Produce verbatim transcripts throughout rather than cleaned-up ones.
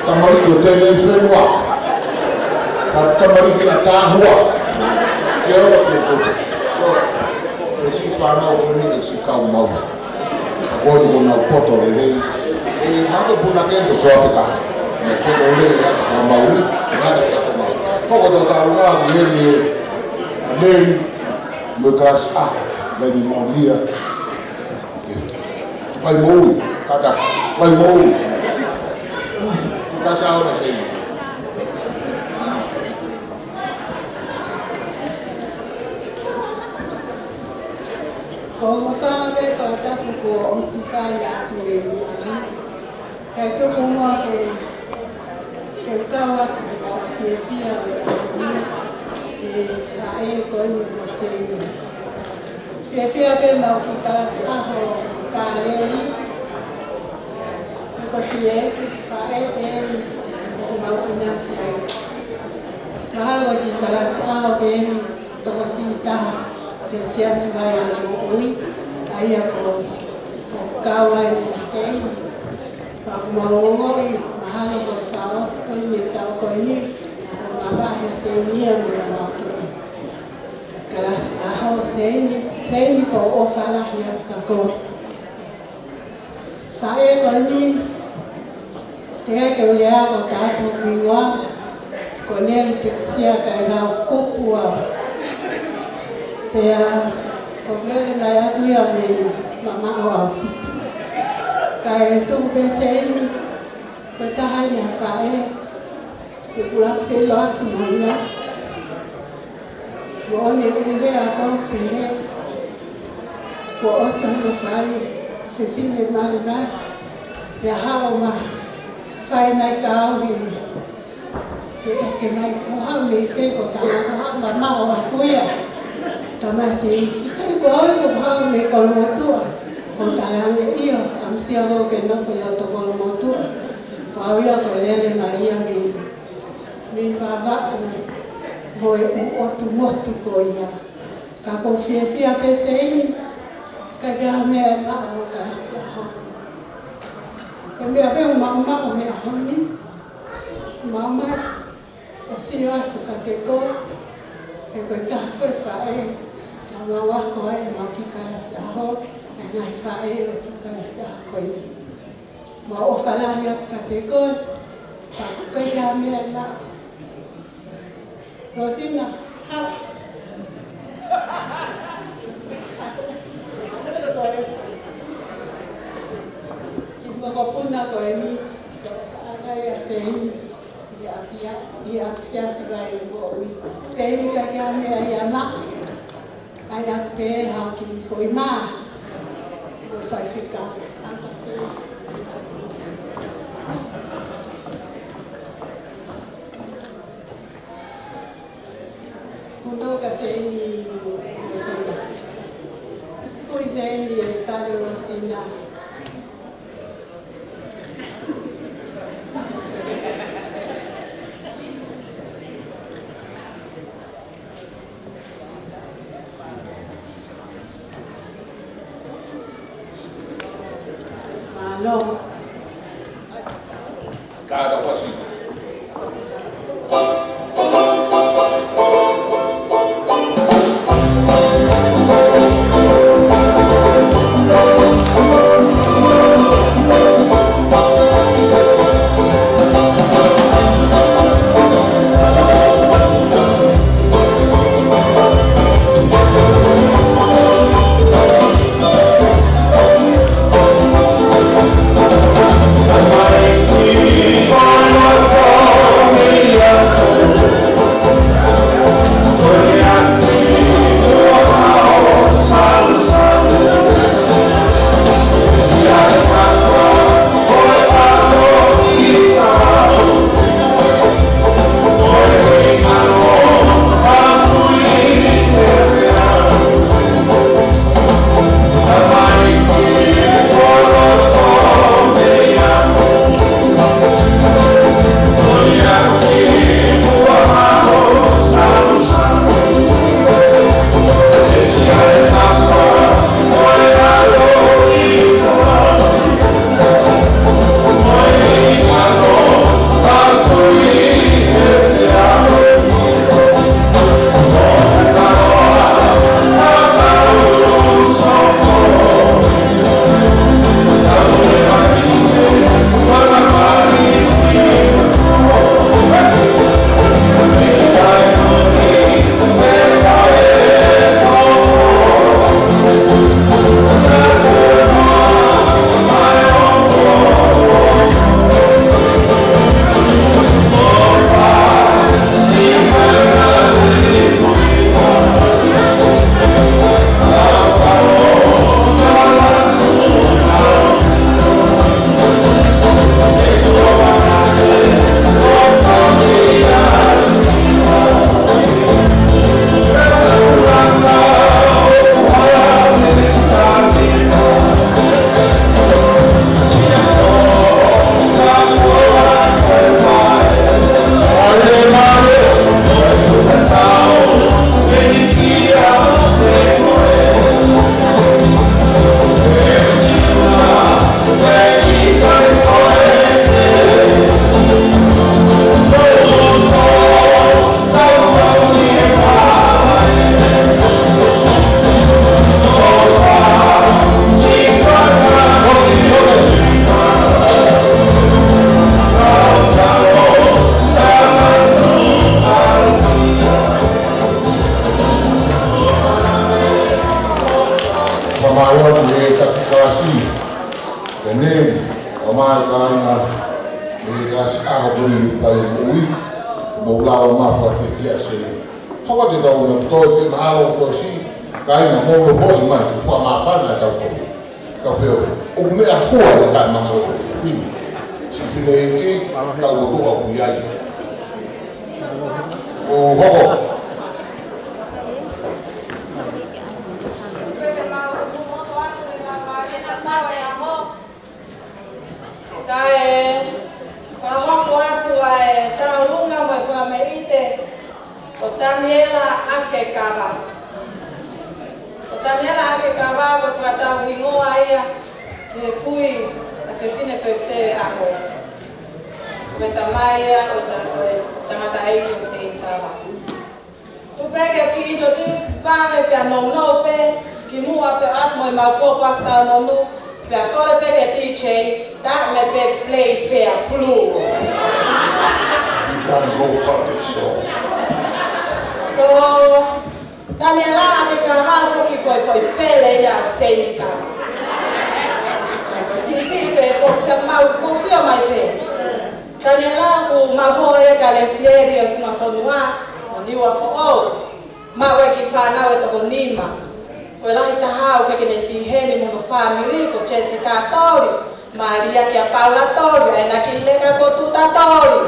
Tamariki ʻo Tēnei Fenua. Ka tamariki ʻa Tahua. Ke ora ke koto. Ko e siʻi fānau ko eni, siʻi kau mau. Ka ko eni ko ʻenau poto lelei. ʻE, ma ko puna ke ko soa peka. Mo poto lelei ʻa ka mau. ʻA ka mau. Ko ko tau kau ngā, ʻe, ʻe, ʻe, mo e kalasi A, mai ni mo lia. Vai moʻui, kata, vai moʻui. Kata sa ora sei. Ko e fā pē fakatapu kuo ʻosi fai atu ʻe Luana. Kae tuku muʻa ke, ke u kau atu ki he fakafiefia ʻo e ʻaho ni, ʻe faʻē ko eni ko Seini. Fiefia pē maʻu kiʻi kalasi ʻaho Kāleli. Pea ko e fie ki faʻē pē eni ʻoku mau ʻinasi ai. Mahalo ko e kiʻi kalasi ʻaho pē eni tokosiʻi taha he Siasi Vai ʻa Moʻui, ʻa ia ko, ʻoku kau ai mo Seini. Pea ʻoku mau ongoʻi, mahalo ko e fakaʻosi ko eni e taʻu ko eni, ʻoku mavahe ʻa Seini ia mei homau kiʻi kalasi ʻaho. Seini, Seini, ʻoku ou ʻofa lahi atu kia koe. Faʻē ko eni, teʻeki ke u lea ʻaki ʻa hoku hingoa, ko Neli Tekisia Kaihau Kupua. Pea ʻoku lele mai atu ia mei mamaʻo ʻaupito. Kae tuku pē Seini, ko e taha eni ʻa e faʻē, ʻoku ou feʻiloaki mo ia. Moʻoni ʻoku ou lea ʻaki ʻo pehē, kuo ʻosi hono fai, fefine malimali. Pea haʻu ʻo ma fai mai kia au he, he ʻeke mai, ko e haʻu mei fē koe? Taha, ko e haʻu mamaʻo ʻaku ia. Talamai ʻe Seini, ʻikai ko au ia, ko e haʻu mei Kolomotuʻa. Ko e talaange ia, ʻamusia koe ke nofo ʻi loto Kolomotuʻa. Ko au ia ʻoku lele mai ia mei, mei Vavaʻu, mo e ʻū ʻotu motu ko ia. Ka ʻoku ou fiefia pē Seini, ka ʻikai ha meʻa ʻe maʻu ʻi he kalasi ʻaho. Ko e meʻa pē ʻoku maʻumaʻu he ʻaho ni, maʻu mai ʻo sio atu kiate koe, he ko e taha koe e faʻē naʻa mau ako ai ʻemau kiʻi kalasi ʻaho, ʻa e ngaahi faʻē ʻo e kiʻi kalasi ʻaho ko eni. Mau ʻofa lahi atu kiate koe, ka ʻoku ʻikai ha meʻa ʻe maʻu. Rosina, ha. Kiʻi mokopuna ko eni, ko e faʻahinga ia ʻa Seini, ʻi ʻapi, ʻi ʻapi Siasi Vai ʻo Moʻui. Seini, ʻikai ha meʻa ia ʻe maʻu. ʻAi ʻaku pē haʻo kiʻi foʻi mā. Ko e faifekau. ʻApa fē. Kuno ka Seini, Seini. Kui Seini e pale Rosina. Mālō. Kātaki fasi. Kasi ʻaho ko eni mei fai moʻui, mou lava mai fakafiefia ʻa Seini. Hoko atu e tau na toe pē mahalo ko si, kāinga, mou nofo mai, fakamāfana e tau fou. Ka feo, ʻoku meʻa fua e taʻemangalo ko e fefine. Siʻi fineʻeiki, tau motuʻa ʻoku ʻi ai. ʻO hoko. Kae fakahoko atu ʻa e tauʻolunga mo e fakameʻite ʻo Taniela ʻAkekava. Ko Taniela ʻAkekava ko e fakatauhingoa ia ki he kui ʻa e fefine pefitē ʻaho. Ko e tamai ia ʻo ta-, ʻo e tangataʻeiki ʻo Seini Kava. Tuku pē ke u kiʻi introduce vave pea nounou pē kimuʻa pea ʻoatu mo e mau pōpoaki talanoa, pea kole pē ki he D J, taʻe mai pē play Fair Blue. You can't go public show. Ko Taniela ʻAkekava foki ko e foʻi pele ia ʻa Seini Kava. Naʻe ko e siʻisiʻi pē foki pea mau, mau sio mai pē. Taniela ʻoku mau hoa ia ki Lesieli ʻo e Funga Fonua, ʻo Niua Foʻou. Maʻu e kiʻi fānau ʻe toko nima. Ko e lahi taha ʻoku ʻikai ke ne siʻi heni mo hono fāmili, ko Jessica Toli, Malia kia Paula Toli, ʻa ʻena kiʻi leka ko Tuta Toli.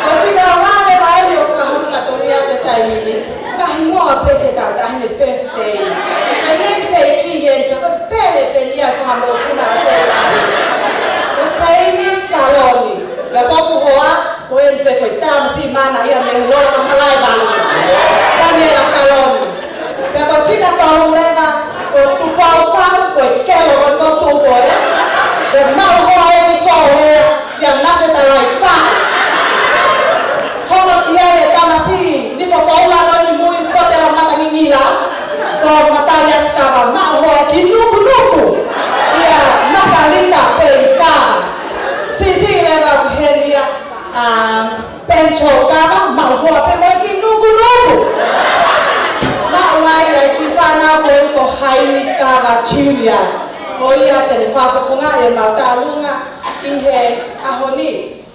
Ko e fika ua leva eni ʻoku fakahoko fakatonuhia he taimi ni. Fakahingoa pē ki he tau taʻahine birthday. Ko e namesake eni, pea ko e pele pē eni ia ʻa e fanga mokopuna ʻa Seini. Ko Seini Kaloni. Pea ko hoku hoa, ko eni pē foʻi tamasiʻi mana ia mei he lolo mahalae valu. Taniela Kaloni. Pea ko e fika tolu leva, ko Tupou Fau, ko e kelo ko Tupou ē. Pea maʻu hoa eni ko Lea, kia Nafetalai Fau. Hoko ki ai e tamasiʻi Nifokoula ko eni mui Sotela Matangingila, ko Mataiasi Kava, maʻu hoa ki Nukunuku, kia Makalita Pei Kava. Siʻisiʻi leva ʻoku heni ia, um, Pencho Kava, maʻu hoa pē mo ia ki Nukunuku. Maʻu ai ʻa e kiʻi fānau ko eni ko Haini Kava Junior. Ko ia te ne fakafofongaʻi e mau tauʻolunga ʻi he ʻaho ni.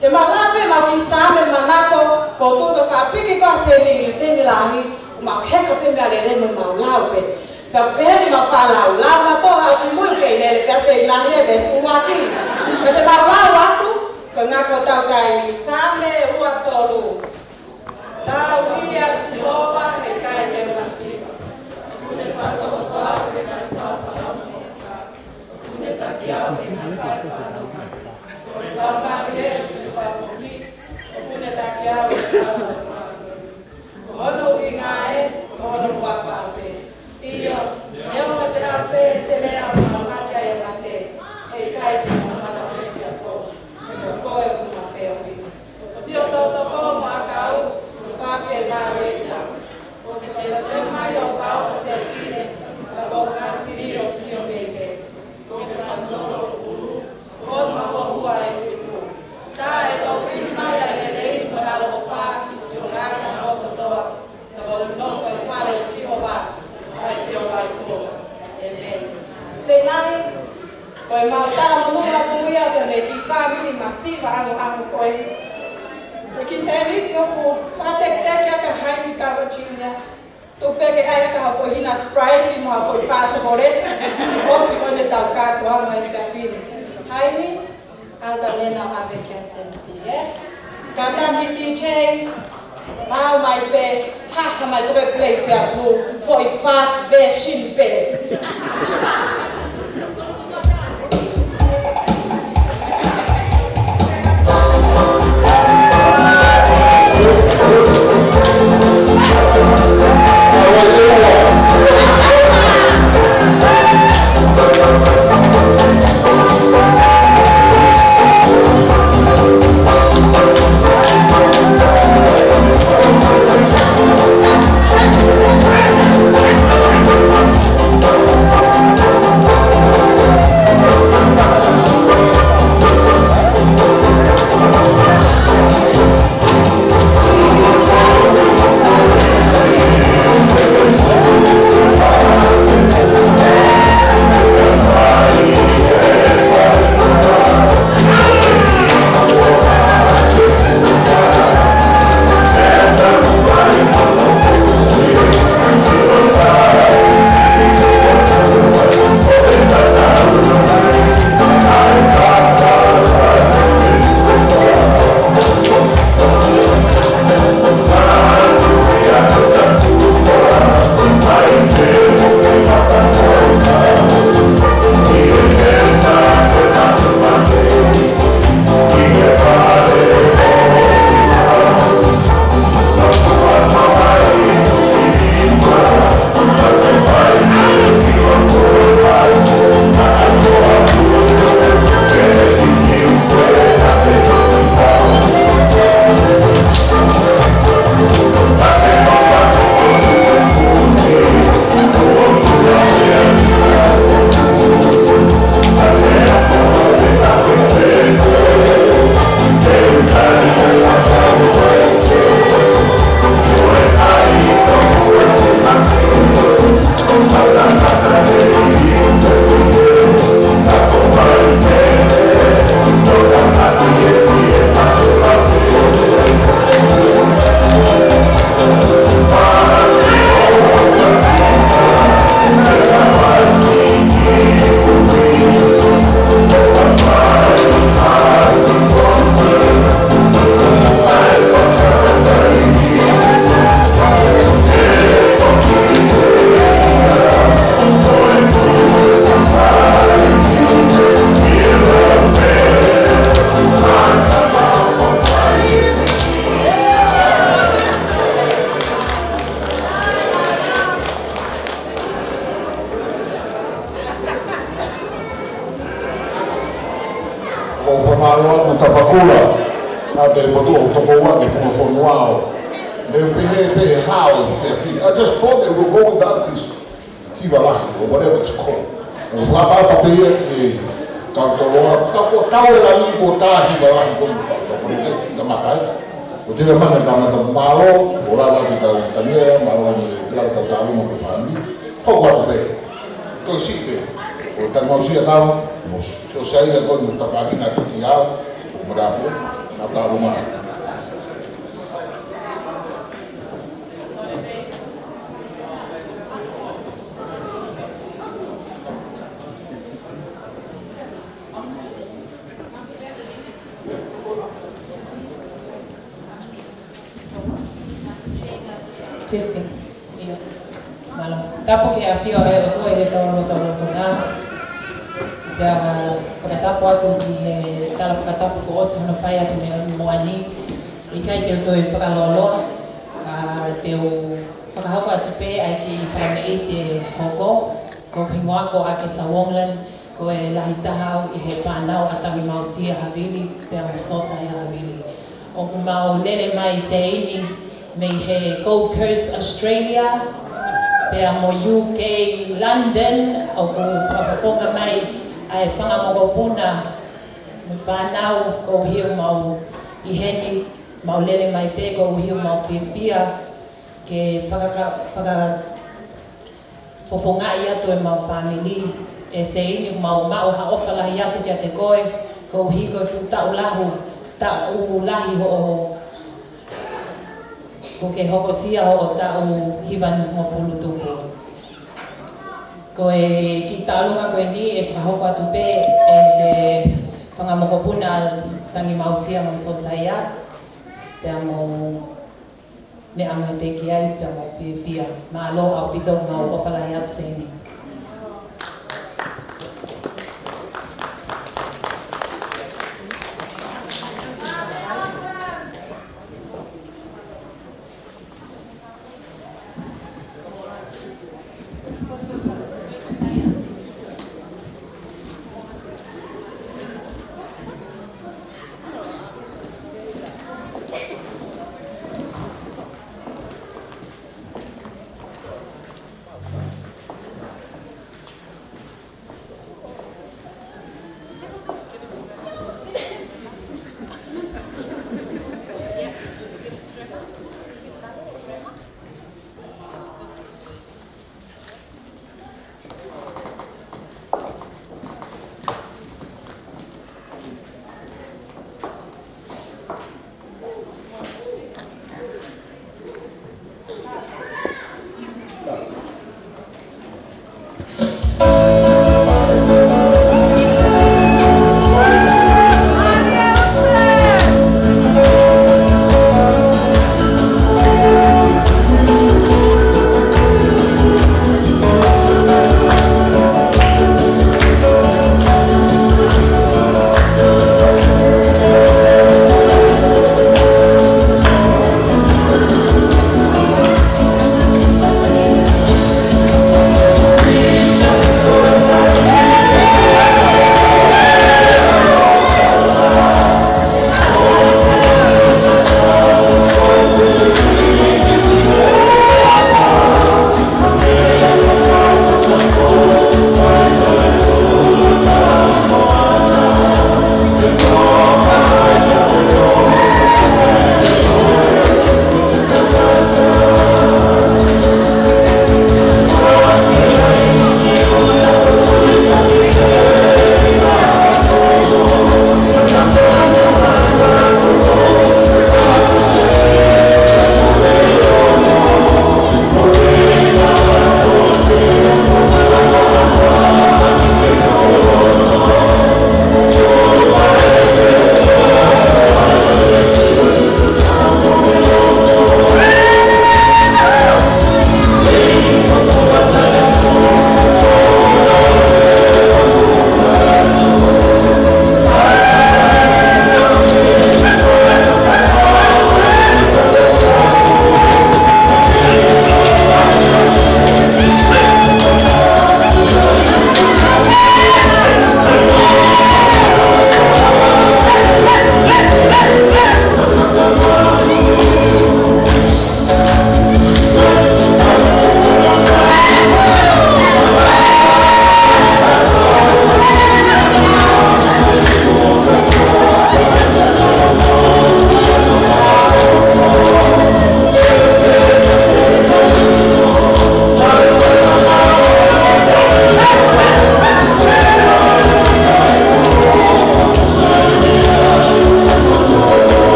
Te mau lau pē mau kiʻi Saame manako, ko e tuʻu ko e fakapiki ko ē ʻa Seini, Seini lahi, mau heka pē meʻa lelei mo mau lau pē. Pea pehē ni mau faʻa lau, lau mātuʻa ʻo kimui kei lele pē ʻa Seini lahi e veesi ʻuluaki. Pea te mau lau atu, ko e ngaahi ko tau kai ni Saame ua tolu. Tauhi ʻa Sihova he ʻikai te u masiva. ʻOku ne fakatokoto au he ngaahi kau fakamoʻoni. ʻOku ne taki au he ngaahi kau fakamoʻoni. Ko e laumālie ʻoku ne fakafoki. ʻOku ne taki au he ngaahi kau fakamoʻoni. Ko hono ʻuhinga ē, ko hono huafa pē. ʻIo, neongo te u pehē te u lea ʻo maʻu hake ai e mate, he ʻikai te u maʻu hake kia koe, he ko koe ʻoku ma feohi. Ko siʻo tokotoko mo ʻakau, ʻoku fakafiemālie ia. ʻOku ke lele mai ʻo pau ʻo te pine, ka ko ngaahi fili ʻoku sio mei he. ʻOku ke panolo ʻulu, ʻoku mahuohua e ipu. Tā ʻe tau pili mai ʻa e lelei mo e ʻaloʻofa, ʻi ho ngaahi ʻaho kotoa. Ka ʻoku nofo ʻi he fale ʻo Sihova, ʻa e pio vai ko. ʻĒmeni. Seini lahi, ko e mau talamonū atu ia, ko e kiʻi fāmili masiva ʻaonga ko ē. Ko e kiʻi sēniti ʻoku fakateketeke ʻaki ʻa Haini Kava Junior. Tuku pē ke ʻai ʻaki ha foʻi hina Sprite mo ha foʻi pā sikoleti. ʻOsi ko eni e tau kātoanga he efiafi ni. Haini, ʻalu ka lena ʻave kia Senti, ē? Kātaki D J, maʻu mai pē, haha mai pē play Fair Blue, foʻi fast version pē. ʻA e motuʻa ʻoku tokouake he fonua ʻo ne pehē pē ʻe hao e fiefia. I just thought they would go without this hiva lahi or whatever it's called. ʻO fakapapauʻi pē ia ke kau toloa, ka ko e kau e langi ko e kau hiva lahi ko e fai, ka ko e te, te makai. Ko e te mane ka mata mālō, ʻo lava ki tau tania, mālō ni te lau tau tāluma ko e fāmili. Hoko atu pē. Ko e siʻi pē. ʻO tau mau sia kau, mo ʻo sai ia ko e tapaʻaki na tuki au, ʻo marapu, na tāluma. Testing. ʻIo. Mālō. Tapu ki he ʻafio ʻa e ʻOtua ʻi he tau loto loto na. Pea fakatapu atu ki he tala fakatapu kuo ʻosi hono fai atu mei moani. ʻIkai te u toe fakalōloa, ka te u fakahoko atu pē ʻa e kiʻi fakameʻite hoko. Ko hoku hingoa ko ʻAkesa Wongland, ko e lahi taha au ʻi he fānau ʻa Tangimausia Havili, pea mo Sosaia Havili. ʻOku mau lele mai Seini, mei he Gold Coast, Australia, pea mo U K, London, ʻoku fakafofonga mai ʻa e fanga mokopuna mo e fānau, koeʻuhi ʻoku mau ʻi heni, mau lele mai pē koeʻuhi ʻoku mau fiefia ke fakaka-, faka-, fofongaʻi atu ʻemau fāmili. ʻE Seini, mau maʻu ha ʻofa lahi atu kiate koe, koeʻuhi ko e fuʻu taʻu lahu, taʻu lahi hoʻo, kuo ke hokosia hoʻo taʻu hivangofulu tupu. Ko e kiʻi tālunga ko eni ʻe fakahoko atu pē ʻe he fanga mokopuna Tangimausia mo Sosaia, pea mo meʻa mai pē ki ai pea mau fiefia. Mālō ʻaupito, mau ʻofa lahi atu Seini.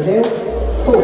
Leo, four.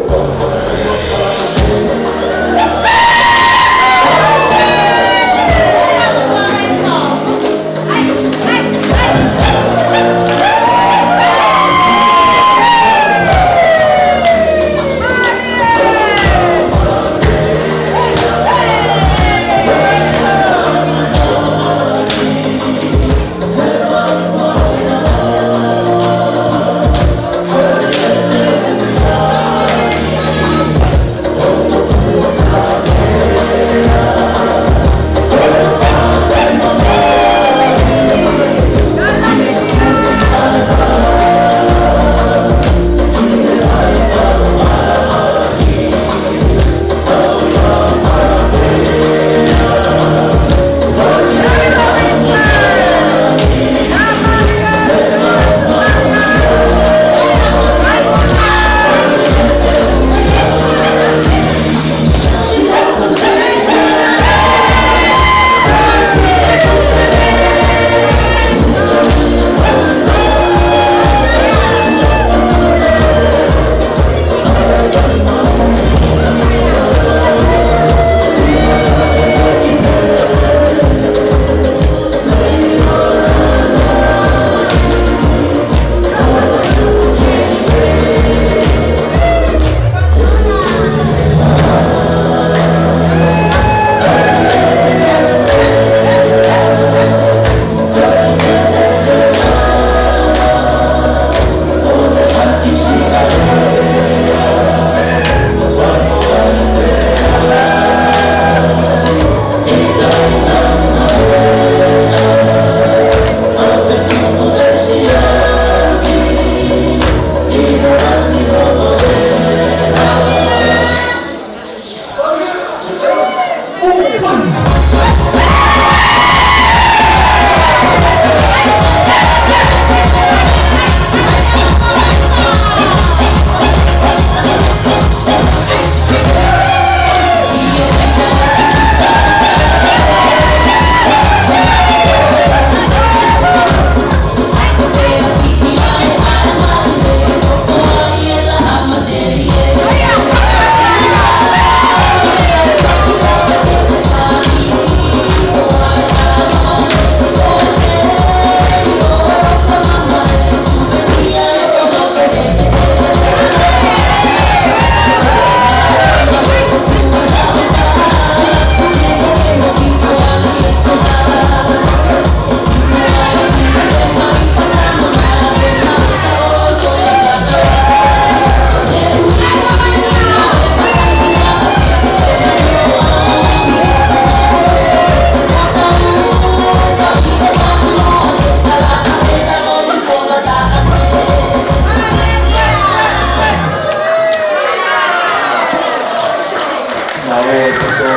Naʻe poto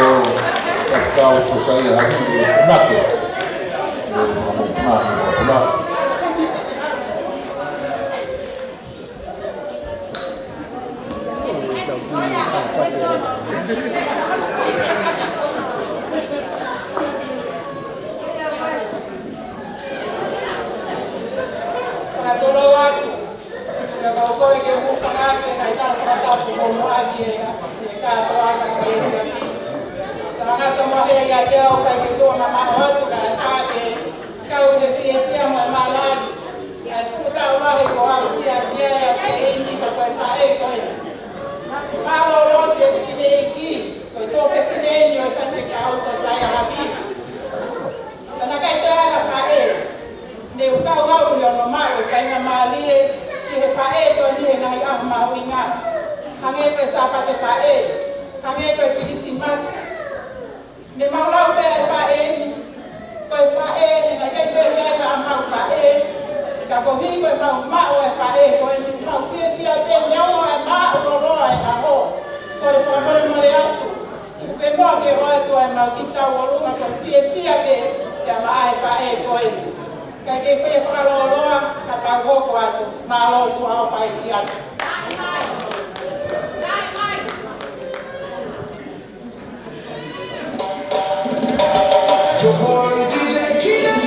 Tafakau Sosaia Haʻi ʻe Punake. Fakatulou atu. Pea kau kole ke u hūfanga atu he ngaahi tala fakatapu kuo mou ʻoatu ʻe he kātoanga ʻo e siasi. Talangata mo e ʻiate au fai ke tuʻu mamaʻo atu kae ʻatā ke kau he fiefia mo e mālali ʻa e fuʻu taʻu lahi kuo aʻusia kiate au ʻe he ʻEiki ko e faʻē ko eni. Mālō ʻaupito ʻeku fineʻeiki, ko e tuofefine eni ʻo e faifekau Sosaia Haʻi. Ka naʻe ʻikai toe ʻi ai ha faʻē, ne u kau au ʻi hono maʻu e faingamālie ki he faʻē ko eni he ngaahi ʻaho mahuʻinga. Hangē ko e Sāpate Faʻē, hangē ko e Kilisimasi. Ne mau lau pē ʻa e faʻē ni, ko e faʻē, he naʻe ʻikai toe ʻi ai haʻamau faʻē. Ka koeʻuhi ko ʻemau maʻu e faʻē ko eni, mau fiefia pē neongo e māʻuloloa e ʻaho. Kole fakamolemole atu. Tuku pē muʻa ke ʻoatu ʻemau kiʻi tauʻolunga ko e fiefia pē, pea maʻa e faʻē ko eni. Kae kei fai e fakalōloa, ka tau hoko atu, mālō tuʻa ʻofa ʻeiki atu. Your boy D J Keenan.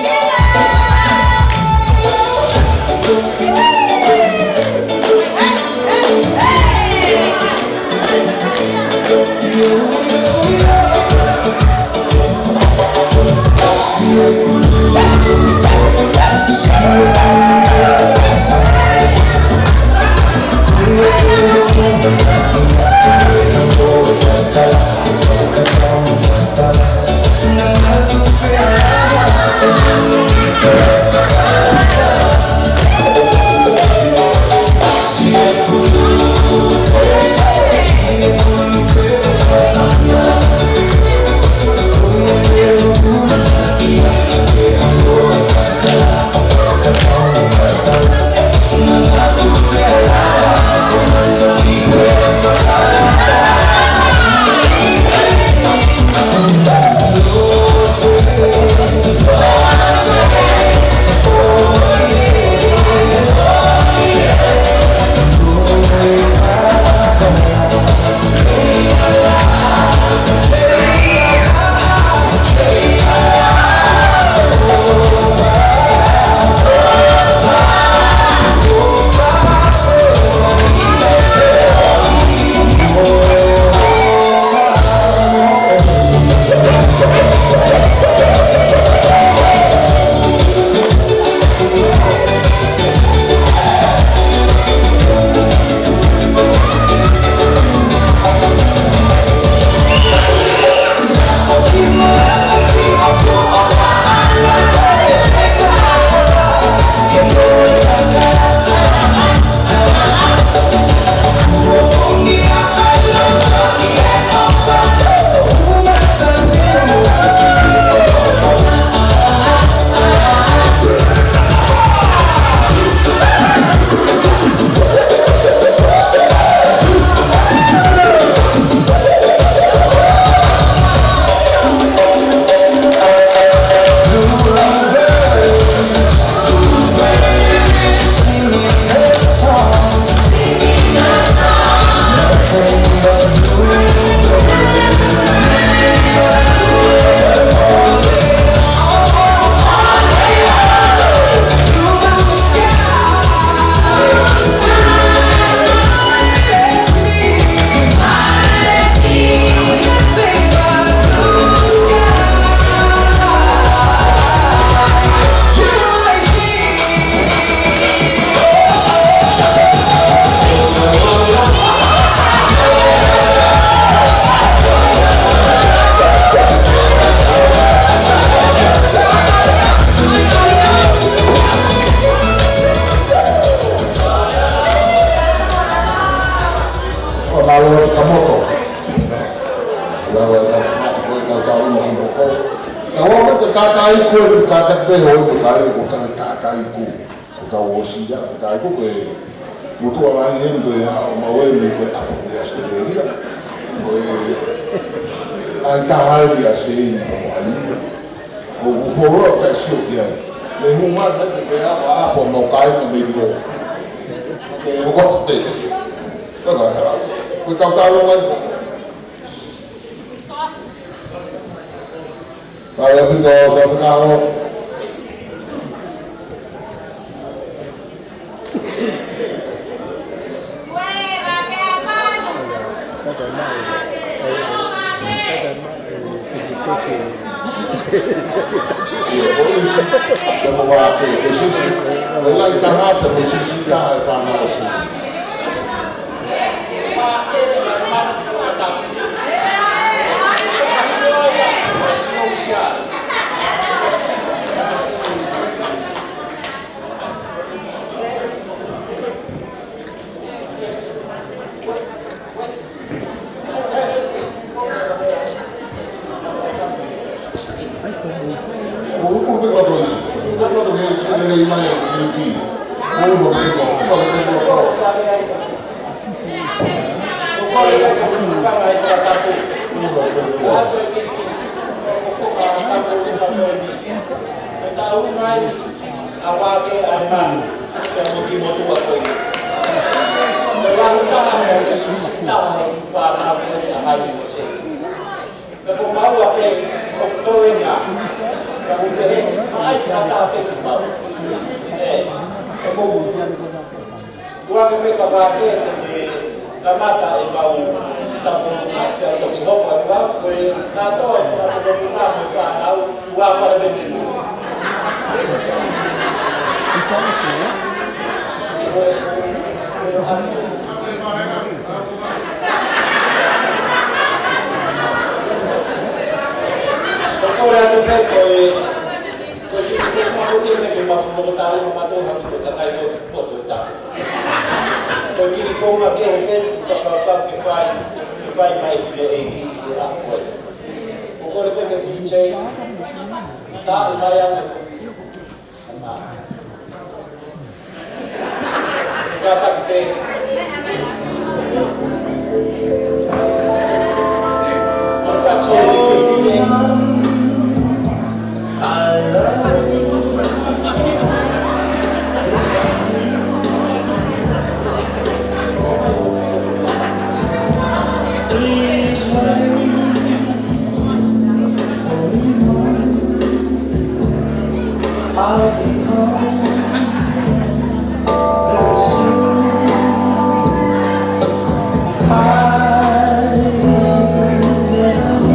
Ko e kātaki pē hoi ko e kai ko tau tātaiku. Ko tau ʻosi ia, ko tau ko e motuʻa lahi eni ko e ʻaho mau eni ko e ʻaho ko e ʻAositelēlia. Ko e ʻai taha eni ʻa Seini ko ai. Ko u folo ta sio ki ai. Me hunga na ko e ʻaho ʻapo mau kai ka me dio. Ke hoko atu pē. Ko e kātaki. Ko e tau tau mai. Ka ʻoku ʻikai ke ʻosi ʻa e fekau. ʻIo, ko e ʻusi, ko e mo vake, ko e sisi. Ko e lahi taha, ko e sisi taha e fānau ʻosi. ʻA vake ʻa e manu, ʻa e motuʻa ko ē. Ko e lahi taha mo e sisi taha he kiʻi fānau ko eni ʻa Haile mo Seini. Pea ko maua pē ʻoku toe ngā. Pea ko e pehē, ʻai fakataha pē ki maua. ʻE, ʻe ko Tuake me ka vake ke te kamata e mau tapu na, pea toki hoko atu au, ko e kātoa e fakamotuʻa mo e fānau, ua fale me te nui. Ko e kole atu pē ko e, ko e kiʻi fakamotuʻa ke ke mafu moko tau na matou haki ko e kakai ko e poto e tau. Ko e kiʻi founga kehe pē, fakakaukau ke fai, ke fai mai filo ʻeiki ʻi he ʻaho ko ē. ʻOku kole pē ke DJ, tā ʻi mai ana. Kātaki pē. Kasi e ke fine. I love you. Please wait for me, Mom. I'll be home very soon. I never knew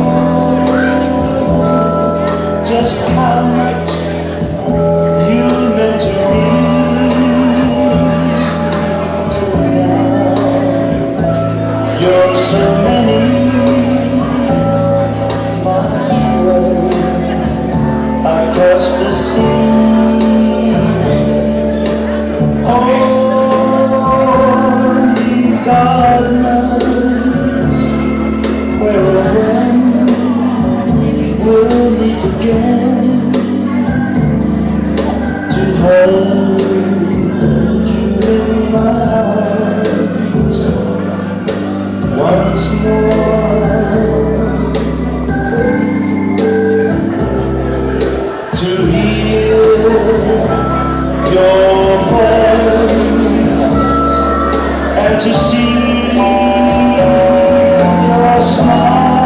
just how much you meant to me till now. You're so many miles away across the sea. Only God knows where or when we'll meet again to hold you in my arms once more. To hear your voice and to see your smile.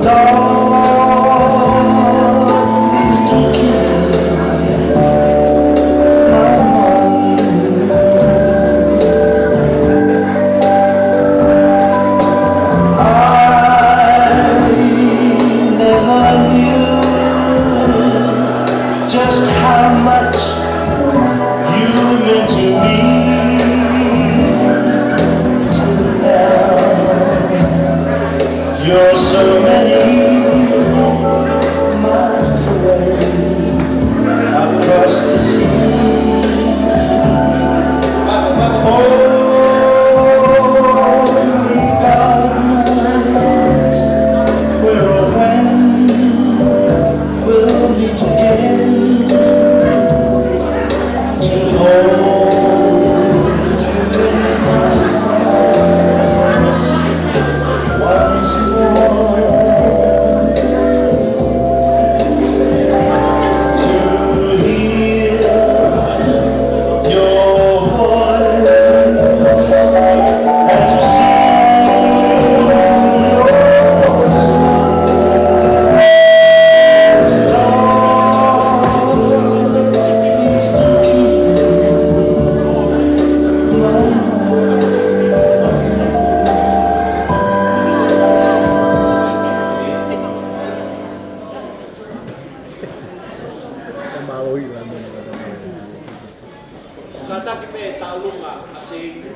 Darling, please don't keep my mind. I never knew just how much you meant to me Kātaki pē taulunga a se i.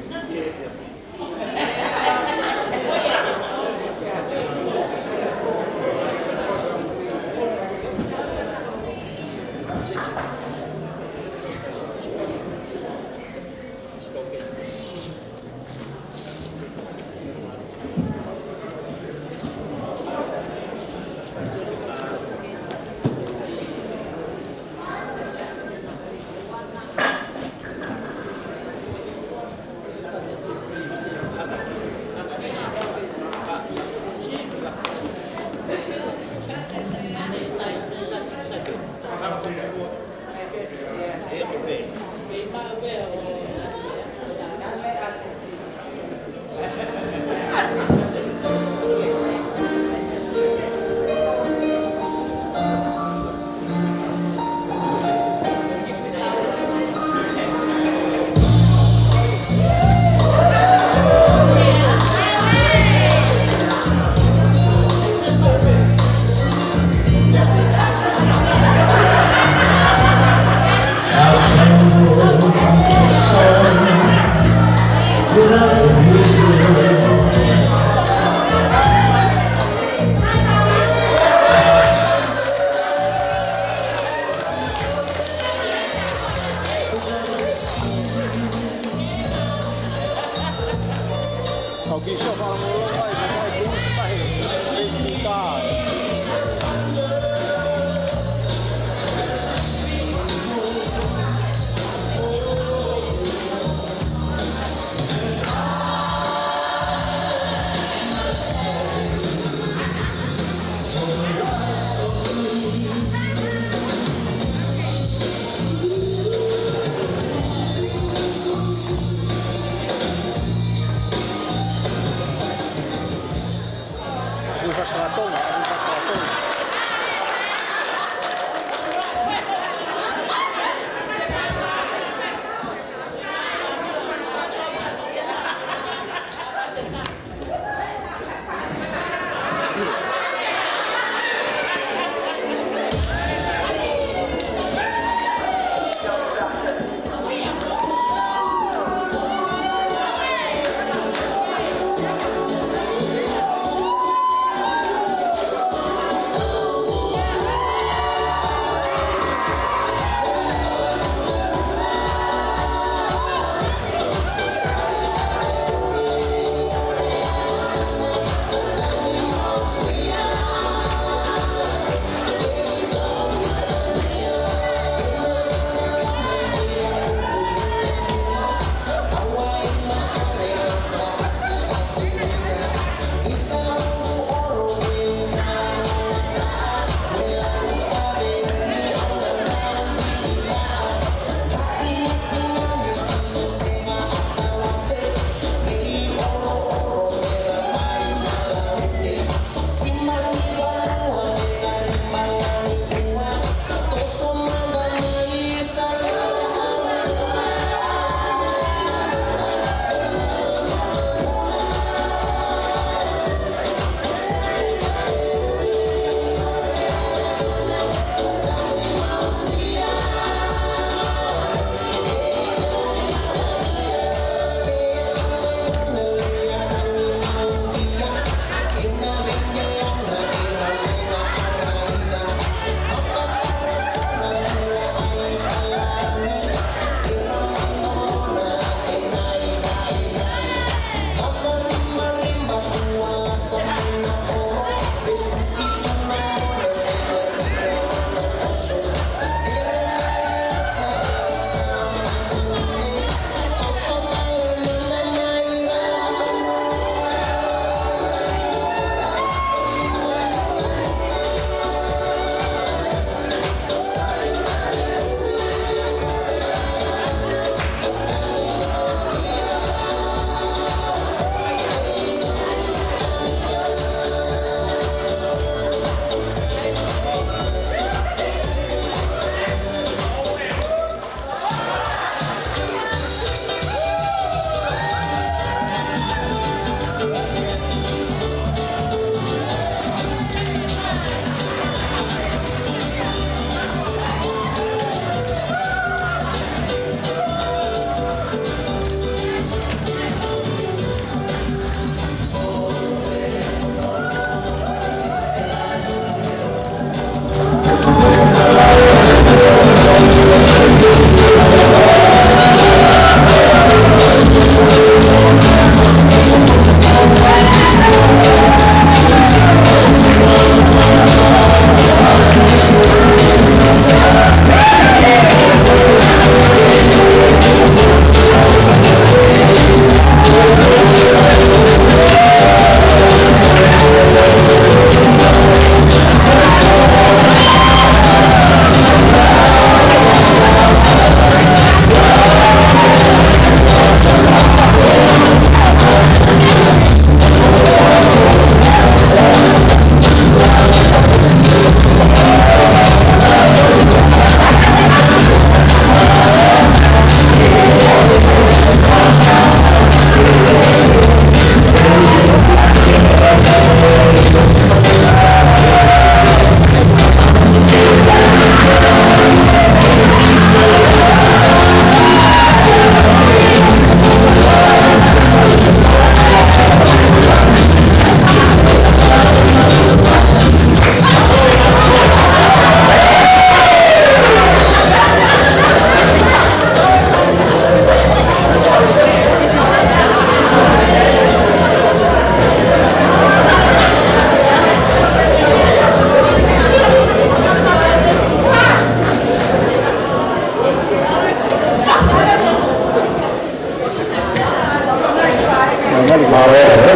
Mālō, ē?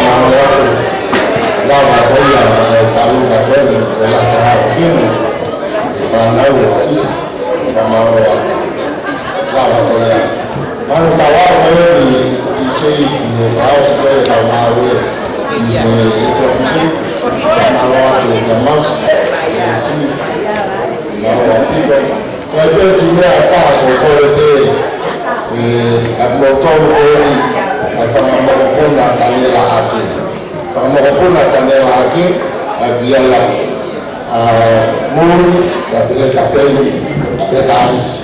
Mālō atu. Lava ko ia, ē, talu ka ko eni, ko la ka hao kinu. Fānau, ē, isi. Mālō atu. Lava ko ia. Mālō tau ʻalu ko eni, i te i, i he kaos ko e tau mālō ē. I he, i he, mālō atu, ē, Maus, ē, si. Mālō atu. Ko e pē ki mea ka ko ko e te, ē, ka mo tolu ko eni, ʻa e fanga mokopuna Tanela ʻAke. Fanga mokopuna Tanela ʻAke, ʻa e pia ia, ʻa, Muli, ʻa Peheka Peni, Peheka Alisi.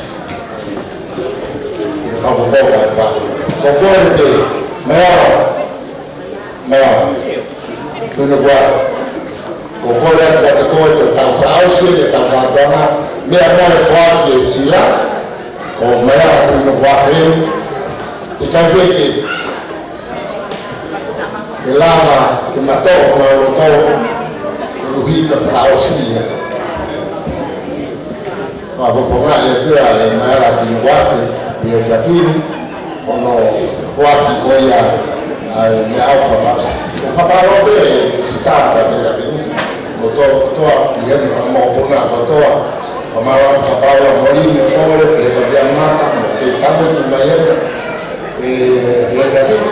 Fanga mokopuna ʻa e fa. Ko ko e te, mea, Mea, Tuʻinukuafe. Ko e kole atu kiate koe ke tau fakaʻosi ʻetau kātoanga, meʻa mai foaki e sila, ʻo meʻa atu Tuʻinukuafe, te kai peke, ke lava, ke matoʻo, ma loto, luhi ka fakaʻosi ia. Fakafofongaʻi atu ia ʻe Maela Tuʻinukuafe, ʻi he efiafi ni, ʻo ne foaki ko ia ʻa e meʻaʻofa fakaʻosi. Ko e fakamālō pē, star, ka te la penis. Mo to, toa, ʻi he fanga mokopuna kotoa. Fakamālō atu kia Paula Molini, ʻo le, ʻi he ka pia mata, mo ke tamu tu mai ena. ʻE, ʻi he efiafi ni,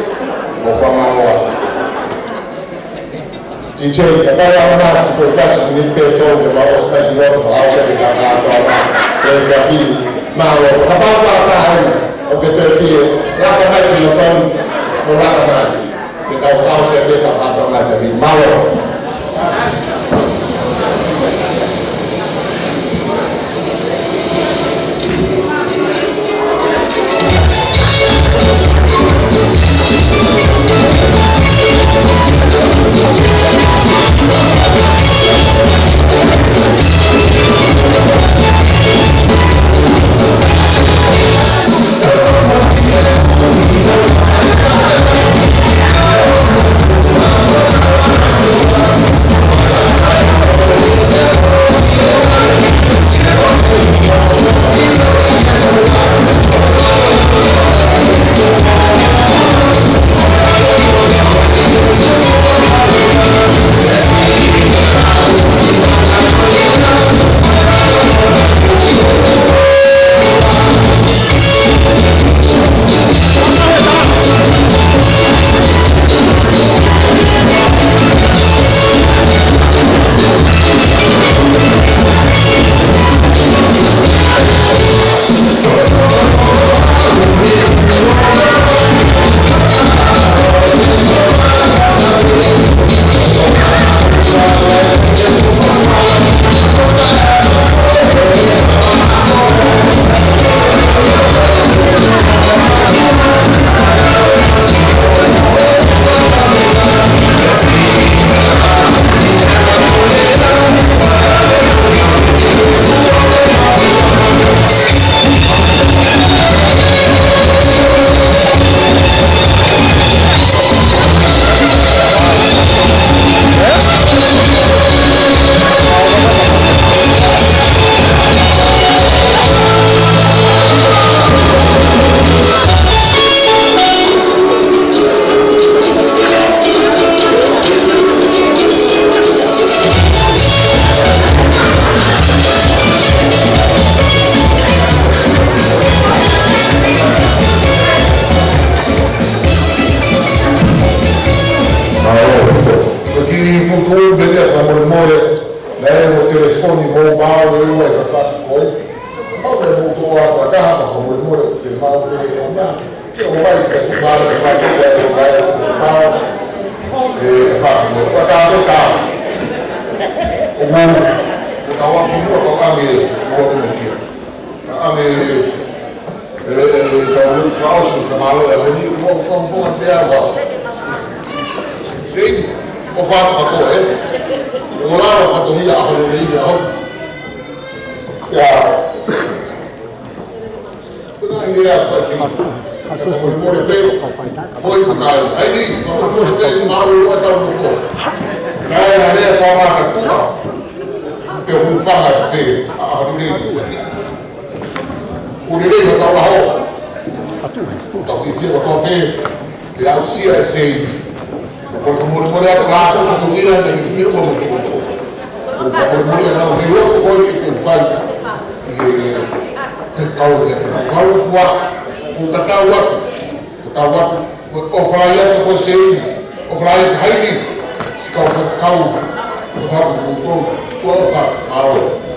ko e fakamālō atu. T J, ka pale ana ki fo kasi ni pe to ke mau ʻosi mai ki loto fakaʻosi ke ka ka to ana. Pe ka fi, mālō. Ka pau pa ka ai, ʻo ke te fie, laka mai ki loto ni, ʻo laka mai. Ke tau fakaʻosi ke ka ka to ana te fi, mālō. Ko e kiʻi putu ʻulu pē ia, fakamolemole, naʻe ʻi ai mo e telefoni mobile, ʻe ʻi ai ka fasi ko ē. Mau pē mo tō a ka taha, fakamolemole, ke mau pē ʻo na. Ke ʻomai ke tuʻu mai, ke mai ke ʻomai, ʻe fakamolemole, ka taha pē ka. ʻO mau, ko tau a pumua, ko kami, ko kami sia. Ka kami, ʻe, ʻe, ʻe, tau ʻalu fakaʻosi, ka mālō, ʻe, ʻe, ni, ko, ko, ko, pea, wa. Sei, ko fata ka to, ē. Ko lava ka to ia, ʻa, ʻe, ʻe, ia, ʻo. Ia. Ko na ia, ko e si. Ka fakamolemole pē. Ko i ka, ai ni, fakamolemole pē, mālō, ʻa, tau mo ko. Naʻe, naʻe, fanga ka tuʻa. Ke u fanga pē, ʻa, ʻa, ni. Ko lelei ʻo tau laho. Tau fiefia ʻo tau pē. Aʻusia e seini. Ko e fakamolemole atu ʻa e kātoa ko ia naʻe ʻi he ʻaho ni. Ko e fakamolemole atu he ʻaho ko eni ʻoku fai ʻi he faifekau ʻo e faifekau fua. Ko e tatau atu, tatau atu. Ko e ʻofa lahi atu ko e seini. ʻOfa lahi atu hai ni. Siʻi kau faifekau. ʻOfa atu ko e ʻofa ʻaʻau.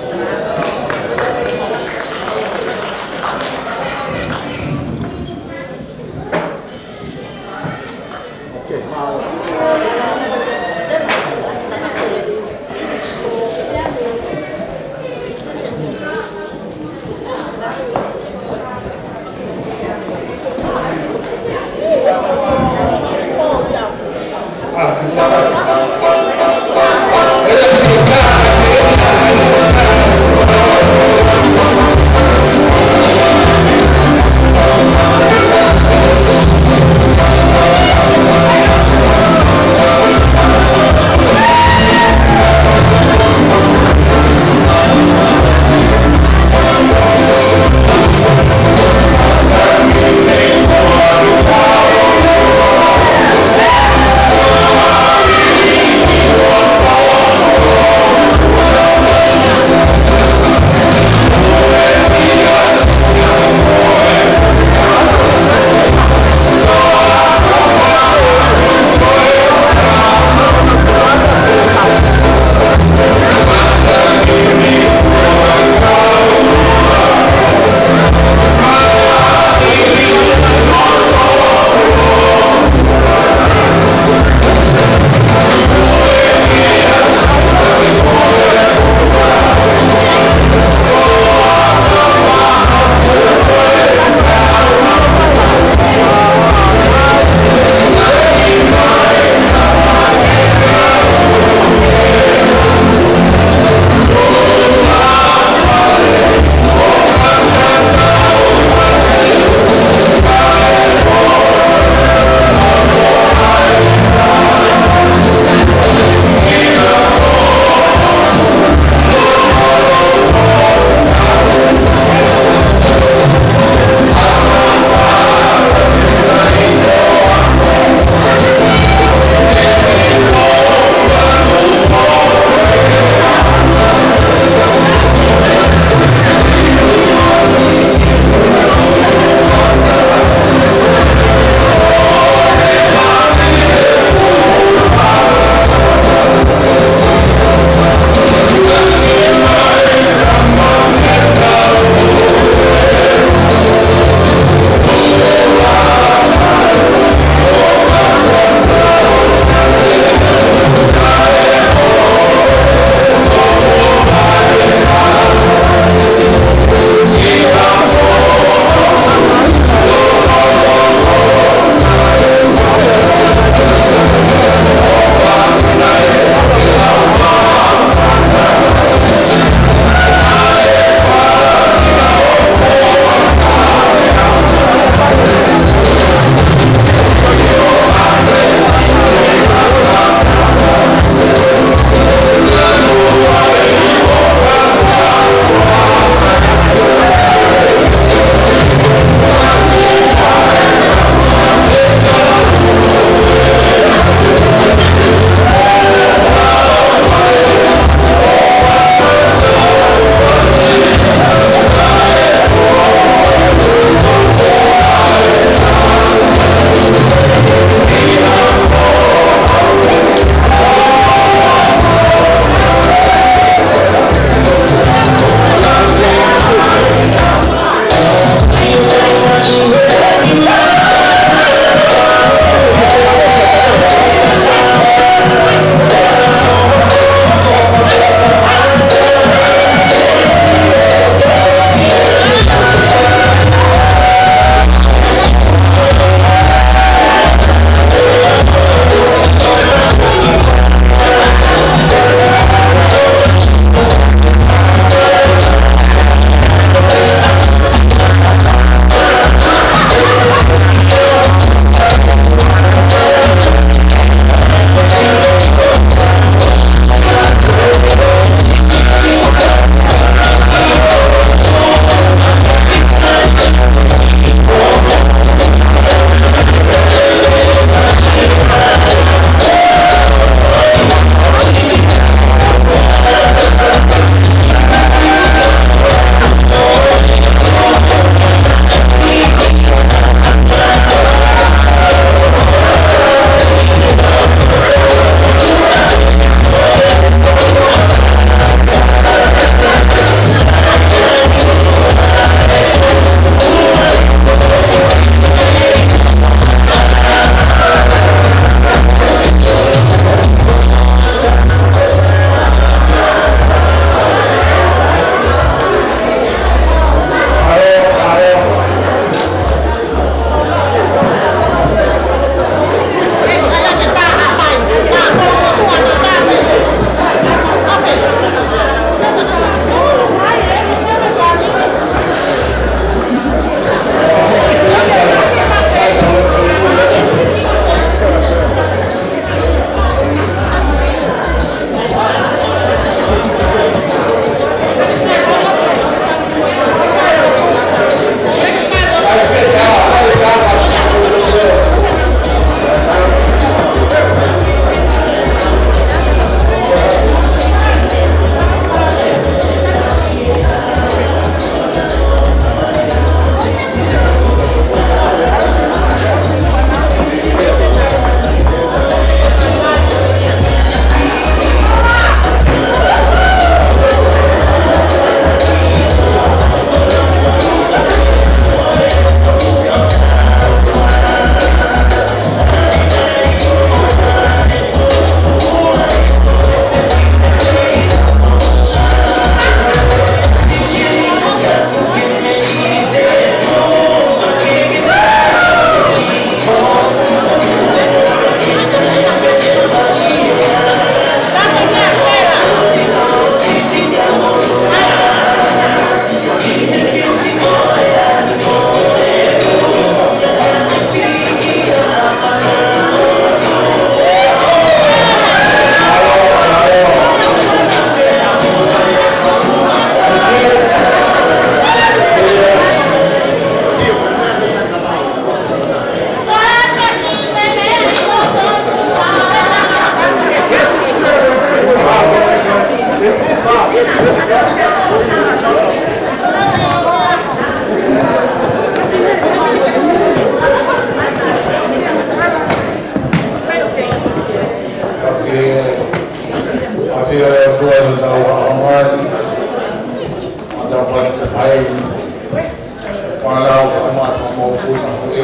Mālō, ka mālō, ka mālō, ka mālō,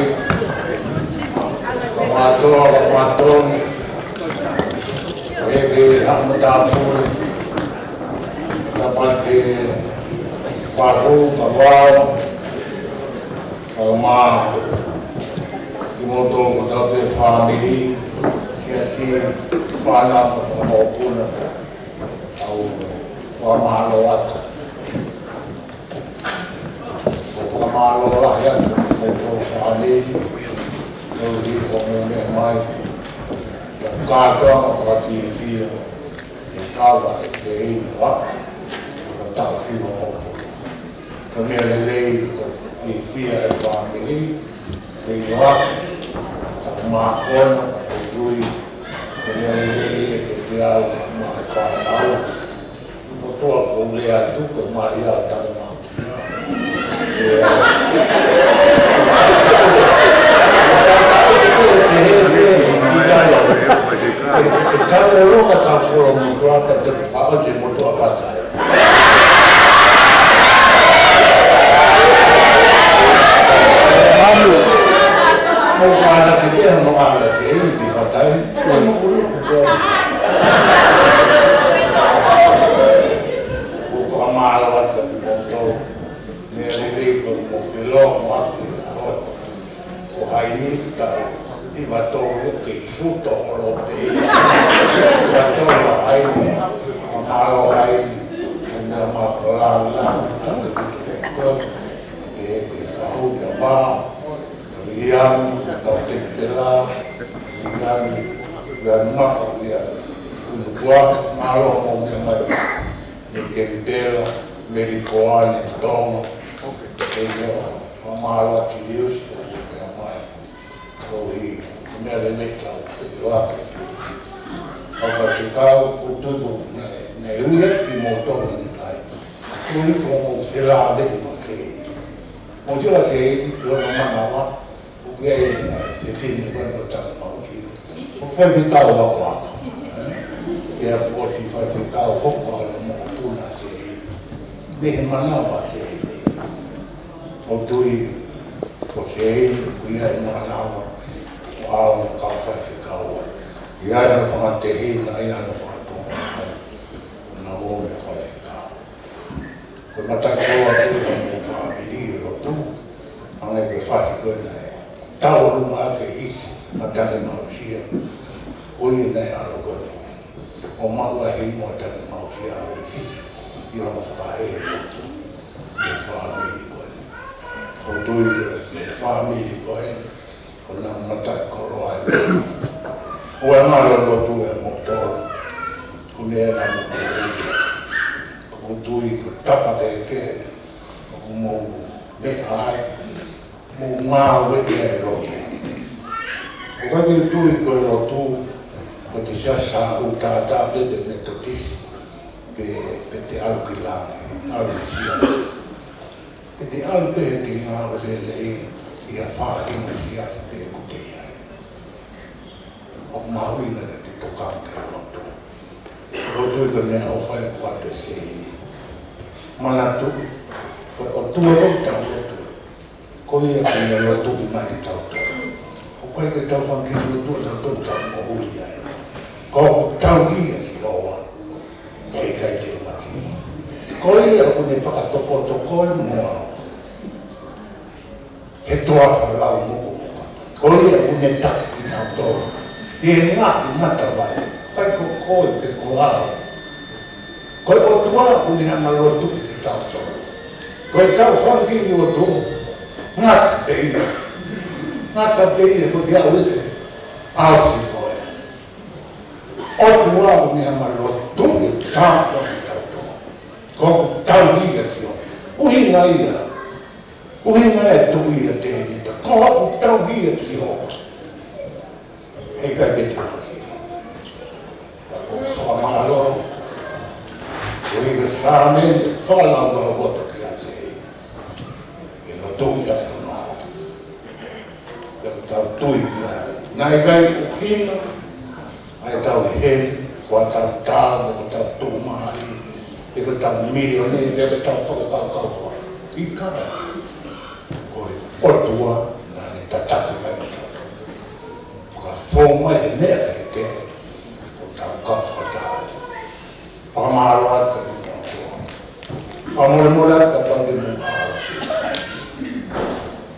ka mālō, ka mālō, e ke hamu tāpule, ka pate, pahu, ka vao, ka mā, kimoutolu ko tautolu fāmili, siasi, fānau, ka mālō, ka mālō atu. ʻOku fakamālō lahi atu ki he kau fāmili, kau hifo mo ne mai, ka kātoa mo ka fiefia, e kava e se inu a, ka tau hiva mo ko. Ko e meʻa lelei ko e fiefia e fāmili, ke inu a, ka mākona, ka tui, ko e meʻa lelei e ke te au, ka mā e fānau. Motuʻa ko lea atu ko Maria Takamaki. Tau ʻo loka ka kolo motuʻa ka te ka o te motuʻa fatai. Manu. Mo ka ana ke pea mo ana ke inu ki fatai. Ko e nuku nuku ko. Ko ka mālō atu ki motuʻa. Meʻa lelei ko mo ke lō mo ake ʻo haini tau i vato ke suto ʻo lo te i vato la haini. Mālō haini. Ko mea ma ko la la. Ko te ke fahu ke ma. Liami, tau ke pela. Liami, liami maka liami. Kunu kua, mālō mo mea mai. Ni ke pela, meri koane, tonga. Ke mea, ma mālō ati lius, ko mea mai. Ko hi, mea le mei tau, ke loa ke ki. Kau ka se kau, ko tutu, ne, ne ui e ki mo tonga ni kai. Ko hi ko mo se la de i mo se. Mo se la se, ko na manawa, ʻoku ʻi ai e fefine ko ē ko Tangimauʻa. ʻOku faifekau akoako. ʻIa ʻoku ʻosi faifekau hoko ʻa e mokopuna se. Mei he manava se. ʻOku tui ko se ʻoku ʻi ai e manava. ʻO aʻu ʻo kau faifekau ai. ʻI ai hono fakatehi, ʻi ai hono fakatonga. Na o me faifekau. Ko e mataʻikoloa ko ē ʻo e fāmili ʻi lotu, hangē ko e fasi ko ē naʻe tau ʻolunga ake ʻi ʻa Tangimausia, ko ia naʻe ʻalu ko ē. ʻO maʻu ʻa e hingoa Tangimausia ʻa e fisi, ʻi hono fakaʻeloto, ʻi he fāmili ko ē. ʻOku tui ko e fāmili ko ē, ko ʻena mataʻikoloa ē. ʻOua ngalo lotu e moto. Ko mea na mo ko. ʻOku tui ko tapa ke ke. ʻOku mou meʻa ai. Mou ngāue ʻi he lotu. ʻOku ʻikai ke tui ko e lotu. Ko te siasi ʻoku tātā pē te Metotisi. Pe, pe te ʻalu ki langi. ʻAlu ki siasi. Ke te ʻalu pē ke ngāue lelei ʻi ha faʻahinga siasi pē ʻoku ke ʻi ai. ʻOku mahuʻinga ke te tokanga ki he lotu. Lotu ʻi he meʻa ʻoku fai ʻoku ʻatu e seini. Manatu, ko e ʻOtua ʻoku tau lotu. Ko ia ʻoku ne lotuʻi mai kitautolu. ʻOku ʻikai ke tau fanga kiʻi lotu ʻa tautolu tau moʻui ai. Ko ʻoku tauhi ʻa Sihova. ʻE ʻikai te u mati. Ko ia ʻoku ne fakatokotoko e moa. He toafa lau mokomoka. Ko ia ʻoku ne taki kitautolu. Ki he ngaahi matavai. ʻIkai ko koe pe ko au. Ko e ʻOtua ʻoku ne hanga lotuʻi kitautolu. Ko e tau fanga kiʻi lotu. Ngata pē ia. Ngata pē ia ko te au ʻi he ʻaosi ko ē. ʻOtua ʻoku ne hanga lotuʻi tāpuaki kitautolu. Ko ʻoku tauhi ʻa Sihova. ʻUhinga ia. ʻUhinga e tuʻi ʻa Tēvita. Ko ʻoku tauhi ʻa Sihova. ʻE ʻikai ke te ʻaosi. Ka ko fakamālō. Ko e Saame, fakalaulau atu ki ai. ʻE lotuʻi ʻa Sihova. ʻE tau tui ki ai. Naʻe ʻikai ʻuhinga ʻa e tau heni, ko ʻetau tau, ko ʻetau tuʻumālie, pe ko ʻetau milione, pe ko ʻetau fakakaukau. ʻIkai. Ko ʻOtua naʻa ne tataki mai kitautolu. Fakafou mai e meʻa kehekehe ʻo tau kau fakataha ai. Fakamālō atu kiate kimoutolu. Fakamolemole atu kiate kimoutolu.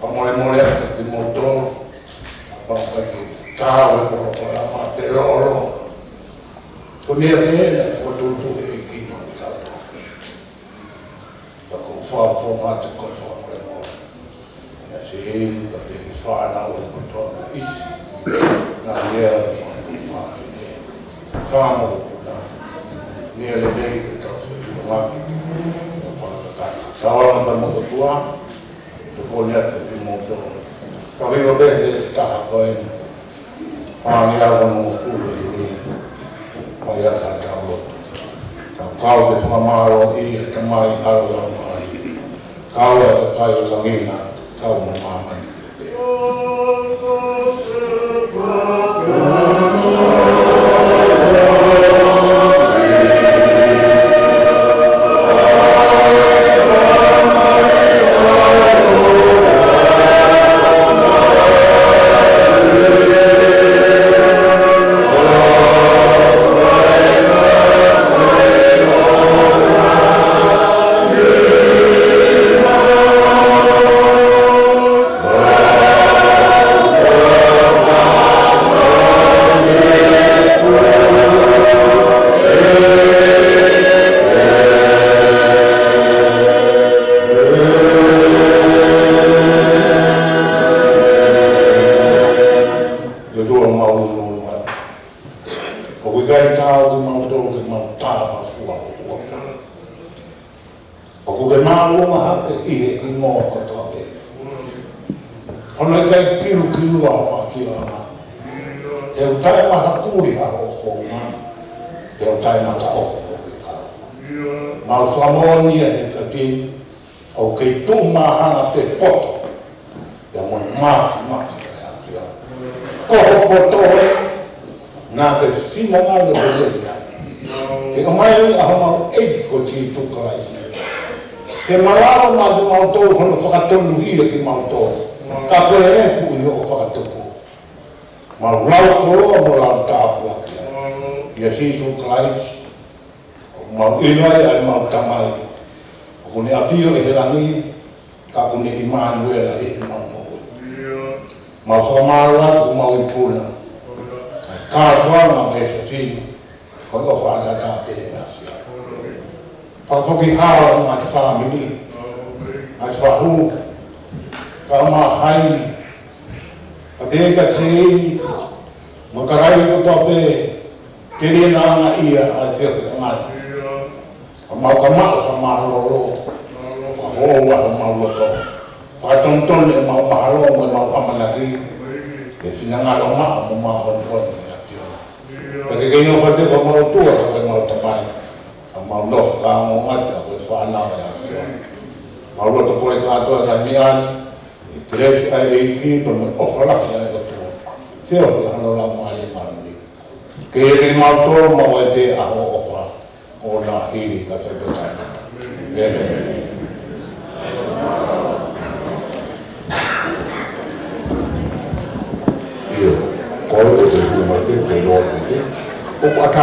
Fakamolemole atu kiate kimoutolu. Kapau ʻoku ʻikai ke tau e polokalama pe lolo. Ko e meʻa pē naʻe fokotuʻutuʻu ʻe he ʻEiki maʻa kitautolu. Ka ʻoku ou fakafofonga atu ko e fakamolemole. Naʻe sēni ka pehē ki he fānau kotoa naʻe ʻi ai. Naʻe lea ʻo fakafofonga atu ne. Ka mo na. Ne lelei ke tau feʻiloaki. Fakakakato. Tau anga pē mo e ʻOtua. Tokoni atu kiate kimoutolu. Ka vilo pē he taha ko eni. Pāngia ʻa e moʻui ʻi he ʻaho ni. Pea ʻi ai ha tau lotu. Tau kau ke fakamālō ʻi he Tamai, ʻAlo, Laumālie. Kau ʻa e kakai ʻo langi na, kau mo māmani. ʻOtua mau ʻunu atu. ʻOku ʻikai taau kimautolu ke mau tāmafua ʻo ʻofa. ʻOku ke māʻolunga hake ʻi he hingoa kotoa pē. Hono ʻikai kilukilua hoʻo ʻafioʻanga. He ʻoku taʻemahakuli hoʻo founga. He ʻoku taʻemataʻofi hoʻo fekau. Mau fakamoʻoni ʻi he efiafi ni, ʻoku kei tuʻu māhanga pē poto. Pea mo e māfimafi ʻa e ʻAfiona. Ko ho poto ē, naʻa ke finangalo lelei ai. Ke ʻomai ʻa homau ʻEiki ko Sīsū Kalaisi. Ke malava maʻa kimautolu hono fakatonuhia kimautolu. Ka ko e efu ʻi hoʻo fakatupu. Mau lau koloa mo lau tāpuaki ai. ʻIa Sīsū Kalaisi. ʻOku mau ʻiloʻi ʻa e mau Tamai. ʻOku ne ʻafio ʻi he langi. Ka ʻoku ne ʻImanuela ʻi heʻemau moʻui. Mau fakamālō atu ʻoku mau ikuna. Ka ʻoku ʻi ai ʻa e efiafi ni, ko e ʻofa ʻataʻatā pē ʻa e ʻAfiona. Pea foki hala ngaahi fāmili, ngaahi fahu, ka ʻoku mau haini, ka pehē ka seini, mo e kakai kotoa pē, ke ne ʻaonga ia ʻa e fia ke ngana. Ka mau ka maʻu ha mālōlō. Fakafoʻou ʻa homau loto. Fakatonutonu ʻemau mahalo mo ʻemau ʻamanaki. ʻE finangalo maʻa mo māʻoniʻoni ʻa e ʻAfiona. Ka ke kei nofo pē ko homau ʻOtua ka ko homau Tamai. Ka mau nofo ka mo ngata ko e fānau ʻa e ʻAfiona. Mau loto kole kātoa ʻa e meʻa ni. ʻI he kelesi ʻa e ʻEiki pea mo e ʻofa lahi ʻa e ʻOtua. Feohi ʻa hono Laumālie Māʻoniʻoni. Ke ʻiate kimautolu maʻu ai pē ʻa hoʻo ʻofa. ʻO na hili ka fai pē taʻengata. ʻĒmeni. ʻIo, ko au ko te huma te te loa te te. ʻOku ʻatā